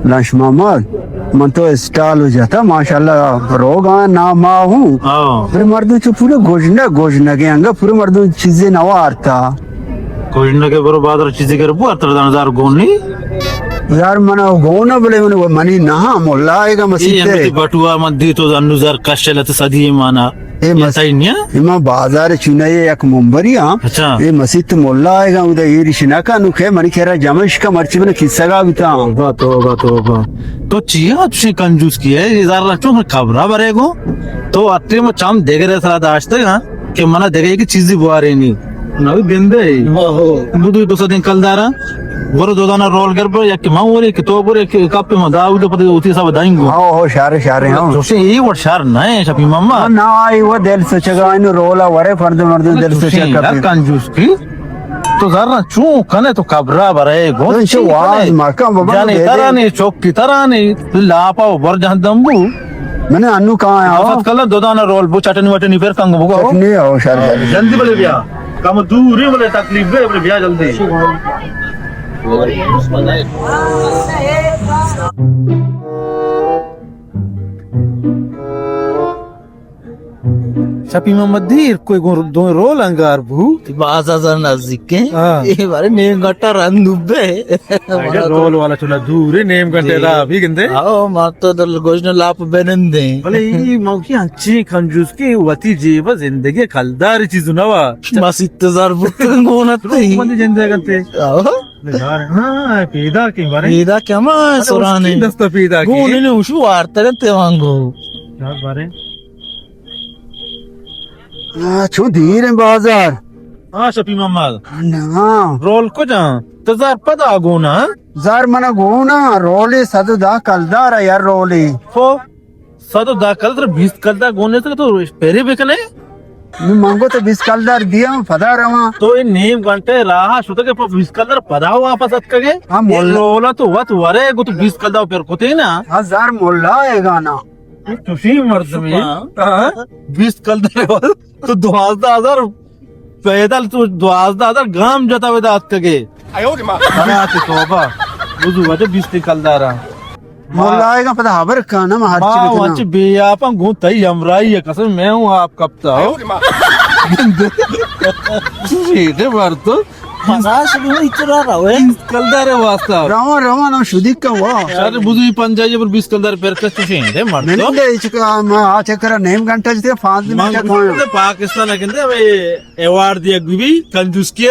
لش محمد، من تو اسٹال و جتا، ماشاءاللہ، روگا نام ہوں۔ ہاں۔ پر مردم چو پورے گوجنگ، گوجنگے انگا، پورے مردم چیزے نوارتا۔ گوجنگے برو بازار چیزے گر بو، اتر دان ہزار گونی۔ یار، من گونا بلے من، منی نہ، ملا آئے گا مسیت اے۔ بٹوا من دی تو انو زر کشلت صدی مانا۔ اے مس-، تئی نیا؟ اے ما بازار چونائے یک منبری ہاں۔ اچھا۔ اے مسیت ملا آئے گا، ادا ایر شنا کا نو کہ منی کرا جمعش کا مرچی من کسگا بیتا۔ توبہ، توبہ، توبہ۔ تو چیا چشیں کنجوس کی ہے؟ اے زر چون قبرا برے گو؟ تو اتے ما چم دگرے سرا داشتے گا کہ منا دگے کی چیزی بوارے نی۔ نو گندے۔ واہ۔ بدو دو سدیں کلدارا۔ برو دو دانا رول گر پر، یک ما ورے کہ تو برے کہ کپ ما داود پتے ہوتی سب دائیں گو۔ ہاں، ہو، شارے، شارے، ہاں۔ چوشے اے وڑ شار نہ ہے، شپی ماما۔ نہ، آئی وہ دل سچگا، انو رولا ورے، فرد مردم دل سچگا۔ کنجوس کی۔ تو زر چون کنے تو قبرا برے گو۔ تو چی واز کنے؟ مکن بابا، جانی دے دے۔ ترانی، چوکی ترانی، لاپا و بر جہان دمبو۔ من انو کہاں آیا؟ فقط کلا دو دانا رول بو، چٹنی وٹنی پر کنگ بگو۔ چٹنی ہو، شر، شر۔ جلدی بلے بیا۔ کم دوری بلے تکلیف بے، بلے بیا جلدی۔ شپی محمد دیر کوئی گون دو رول انگار بو۔ تی باز ہزار نزدیک ہیں۔ ہاں۔ اے بارے نیم گھنٹہ رند بے۔ اگر رول والا چلا دور ہے، نیم گھنٹے جی۔ راہ بھی گندے۔ آؤ، ما تو دل گوشن لاپ بنندے۔ بلے ای موقع انچی کنجوس کے وتی جیب زندگی کلدار چیز نوا۔ مسیت زر بوت گونت۔ من جندے گنتے۔ آؤ۔ یار، ہاں، پیدا کی بارے۔ پیدا کی ہما ارے، سورانے۔ اس کی دست پیدا کی۔ گون نے وشو وارتگن تے وانگو۔ یار بارے۔ آ، چون دیر ہیں بازار۔ ہاں، شپی محمد۔ نہ۔ رول کجا؟ تو زار پدا گونا؟ زار منا گونا، رولی صد و دہ کلدار ہے یار رولی۔ خو؟ صد و دہ کلدار، بیست کلدار گونے سے تو پیری بکنے؟ نو منگو تو بیست کلدار دیا، پدا رواں۔ تو اے نیم گھنٹے راہ شتگے پہ بیست کلدار پدا واپس اتکگے؟ ہاں، اے مولا۔ رولا تو وت ورے گو تو بیست کلدار پر کتے نا۔ ہاں، زار مولا ہے گانا۔ تو چوشیں مردمے۔ ہاں۔ بیست کلدار تو دوازدہ ہزار پیدل تو دوازدہ ہزار گام جتا ودا اتکگے۔ آیو ری ماں۔ ارے آتے توبہ۔ بزو وجہ بیست کلدارا۔ مولا آئے گا پتہ خبر کانا، ما ہر چی بکنا۔ وچ بے آپاں گوں تئی ہمراہی ہے، قسم میں ہوں آپ کپتا ہو۔ آیو ری ماں۔ چیزے بار تو۔ پناہ شبی ہوں اترا روے۔ بیست کلدار واسطہ۔ رواں، رواں، نہ شدی کا وا۔ شاید بزو پنجاہی پر بیست کلدار پر کس تو شینڈے مر تو۔ نہیں، نہیں، چکا، ما آ چکر نیم گھنٹہ جتے، پانچ دن من چکا۔ پاکستان گندے، ہمیں ایوارڈ دیا گوی کنجوس کے۔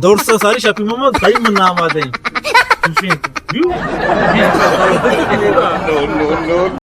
دور سے ساری شپی محمد، صحیح من نام آتے ہیں۔